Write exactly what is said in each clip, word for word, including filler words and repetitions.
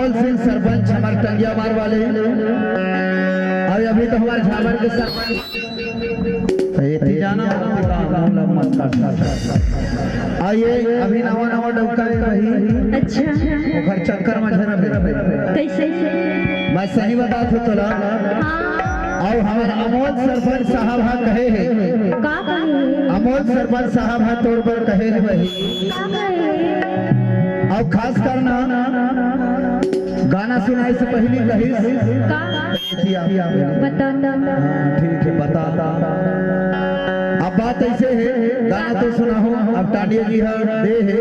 अमोल सिंह सरपंच हमार टंगिया मार वाले, अउ अभी तो हमार झाबर के सरपंच। तो ये थी जाना, मुंह ला मत काट। अउ ये अभी नवा नवा डौका है भाई। अच्छा। ओकर चक्कर में झन रहे। कैसे? मैं सही बतात हूँ तोला। हाँ। अउ हमार अमोल सरपंच साहब हा कहे हे। का कहे? अमोल सरपंच साहब हा तोर बर कहे हे भाई। का कहे? अउ खास कर ना गाना सुनाए से पहली कहिस। का? बता। हाँ, ठीक है, बता। अब बात ऐसे है, गाना तो सुनाहूँ, अब टांडिया जी हा दे हे,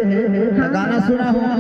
तो गाना सुनाहूँ।